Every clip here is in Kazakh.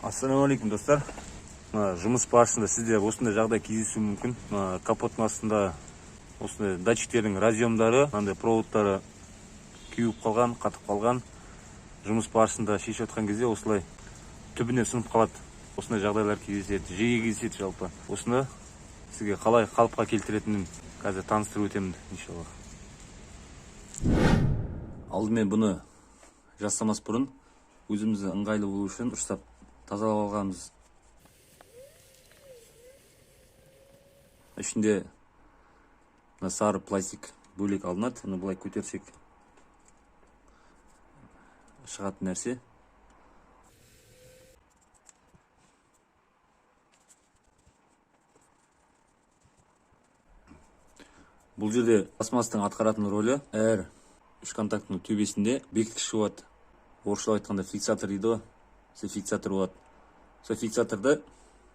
Ассалаумағалейкум, достар. Мына жұмыс барысында сізде осындай жағдай кездесуі мүмкін. Мына капоттың астында осындай датчиктердің разъемдары, мынандай проводтары кеуіп қалған, қатып қалған. Жұмыс барысында шешіп жатқан кезде осылай түбіне сынып қалады. Осындай жағдайлар кездеседі, жиі кездеседі жалпы. Осыны сізге қалай қалыпқа келтіретінін қазір таныстырып өтемін, иншаллах. Алдымен бұны жасамас бұрын өзімізге ыңғайлы болу үшін дұрыстап тазалап алғанымыз. Ішінде мына сары пластик бөлек алынады. Бұны былай көтерсек шығатын нәрсе. Бұл жерде пластмастың атқаратын рөлі әр үш контактының төбесінде бекіткіш болады. Орысша айтқанда фиксатор дейді ғой. Сол фиксатор болады. Сол фиксаторды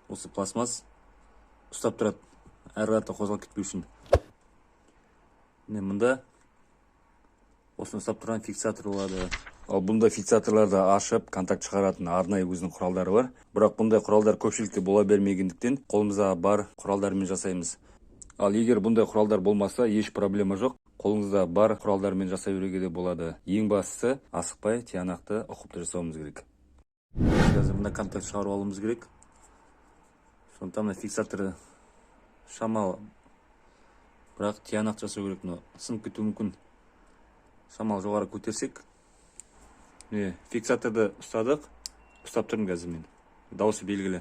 осы пластмасс ұстап тұрады, әрі қарата қозғалып кетпеу үшін. Міне мында осыны ұстап тұрған фиксатор болады. Ал бұндай фиксаторларды ашып контакт шығаратын арнайы өзінің құралдары бар. Бірақ бұндай құралдар көпшілікте бола бермегендіктен қолымызда бар құралдармен жасаймыз. Ал егер бұндай құралдар болмаса, еш проблема жоқ. Қолыңызда бар құралдармен жасай беруге де болады. Ең бастысы асықпай, тиянақты, ұқыпты жасауымыз керек. Қазір мына контакт шығарып алуымыз керек. Сондықтан мына фиксаторды шамалы, бірақ тиянақты жасау керек. Мына сынып кетуі мүмкін. Шамалы жоғары көтерсек, міне фиксаторды ұстадық. Ұстап тұрмын қазір мен. Дауысы белгілі.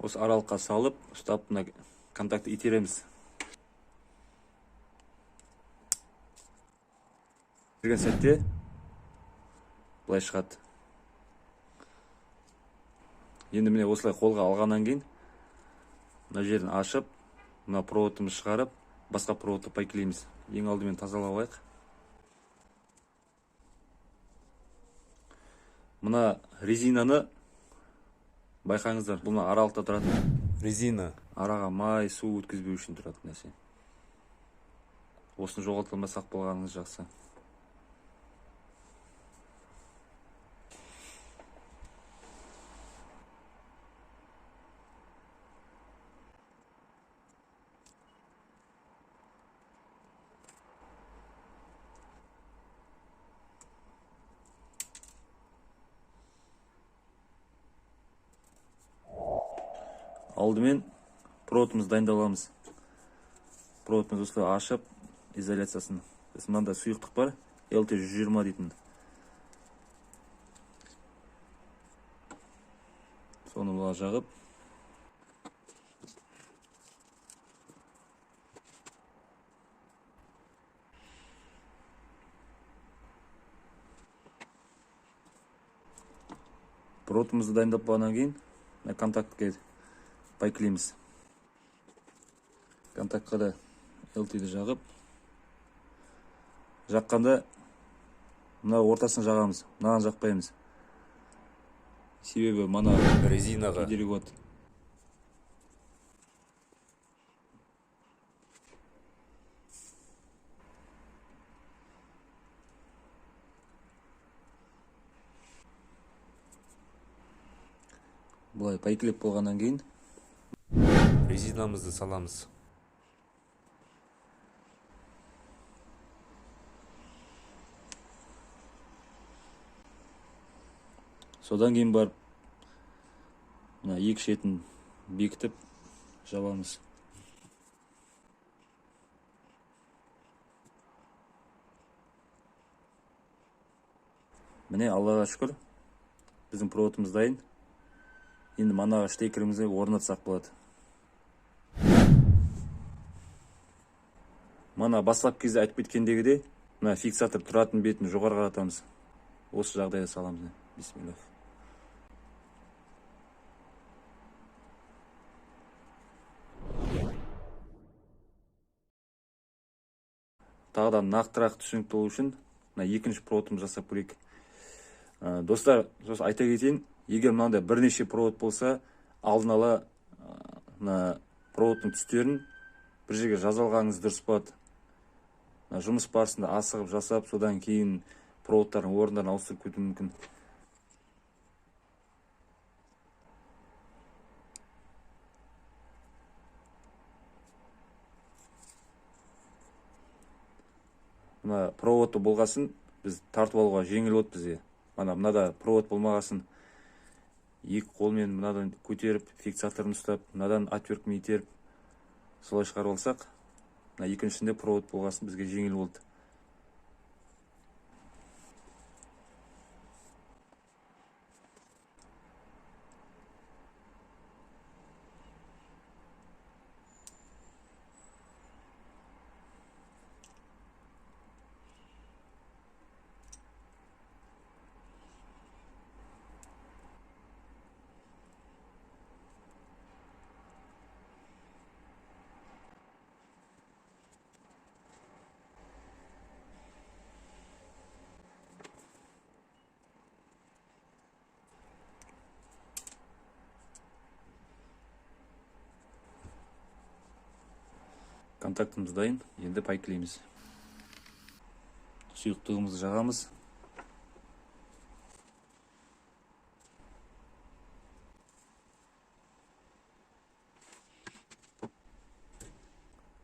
Осы аралыққа салып, ұстап мына контактты итереміз. Итерген сәтте былай шығады. Енді міне осылай қолға алғаннан кейін мына жерін ашып, мына проводымызды шығарып, басқа проводты пайкілейміз. Ең алдымен тазалап алайық. Мына резинаны байқаңыздар, бұл мына аралықта тұратын резина. Араға май, су өткізбеу үшін тұратын нәрсе. Осыны жоғалтылмай сақ болғаныңыз жақсы. Алдымен проводымызды дайындап аламыз. Проводымызды осылай ашып, изоляциясын. Сосын мынандай сұйықтық бар, эл тэ жүз жиырма дейтін. Соны былай жағып, проводымызды дайындап болғаннан кейін мына контактке пайкілейміз. Контактқа да эл тэ-ді жағып, жаққанда мына ортасын жағамыз, мынаны жақпаймыз. Себебі мана резинаға кедергі болады. Былай пайкілеп болғаннан кейін резинамызды саламыз. Содан кейін барып мына екі шетін бекітіп жабамыз. Міне Аллаға шүкір, біздің проводымыз дайын. Енді манағы штекерімізді орнатсақ болады. Мана бастапқы кезде айтып кеткендегідей, мына фиксатор тұратын бетін жоғары қаратамыз. Осы жағдайда саламыз. Бисмиллах. Тағы да нақтырақ түсінікті болу үшін мына екінші проводымызды жасап көрейік. Достар, сосын айта кетейін, егер мынандай бірнеше провод болса, алдын ала мына проводтың түстерін бір жерге жаза алғаныңыз дұрыс болады. Мына жұмыс барысында асығып жасап, содан кейін Проводтардың орындарын ауыстырып кетуі мүмкін. Мына проводты болғасын біз тартып алуға жеңіл болды бізге. Мана мынада провод болмағасын екі қолмен мынадан көтеріп, фиксаторын ұстап, мынадан отверткамен итеріп солай шығарып алсақ, мына екіншісінде провод болғасын бізге жеңіл болды. Контактымыз дайын, енді пайкілейміз. Сұйықтығымызды жағамыз.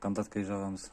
Контактқа жағамыз.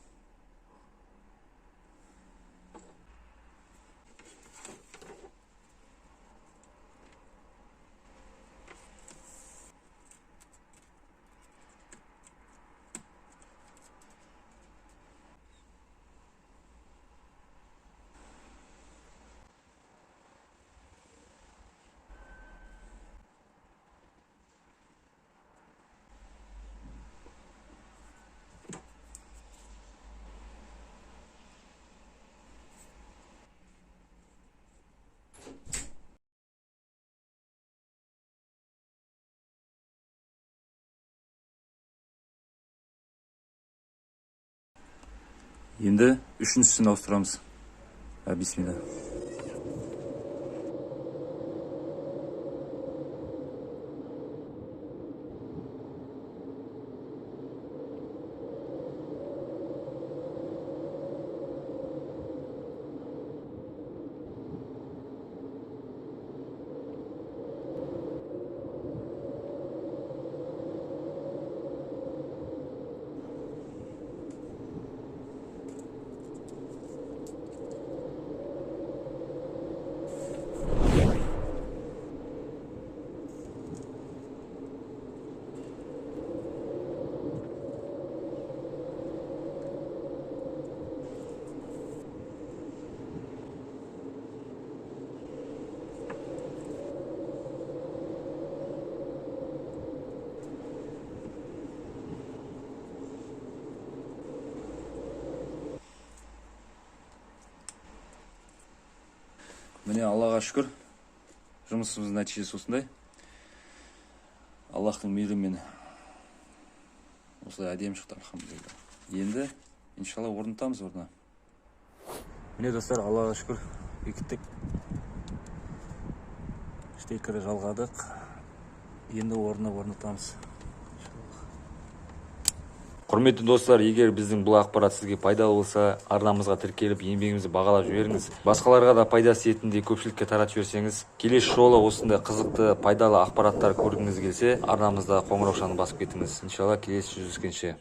Енді үшіншісін ауыстырамыз. Бисмилля. Міне, Аллаға шүкір, жұмысымыздың нәтижесі осындай. Аллахтың мейірімен осылай әдемі шықты, альхамдулилля. Енді иншалла орнатамыз орнына. Міне достар, Аллаға шүкір, бекіттік. Штекері жалғадық. Енді орнына орнатамыз. Құрметті достар, егер біздің бұл ақпарат сізге пайдалы болса, арнамызға тіркеліп, еңбегімізді бағалап жіберіңіз. Басқаларға да пайдасы тиетіндей көпшілікке таратып жіберсеңіз, келесі жолы осындай қызықты, пайдалы ақпараттар көргіңіз келсе, арнамызда қоңыраушаны басып кетіңіз. Иншалла келесі жүздескенше.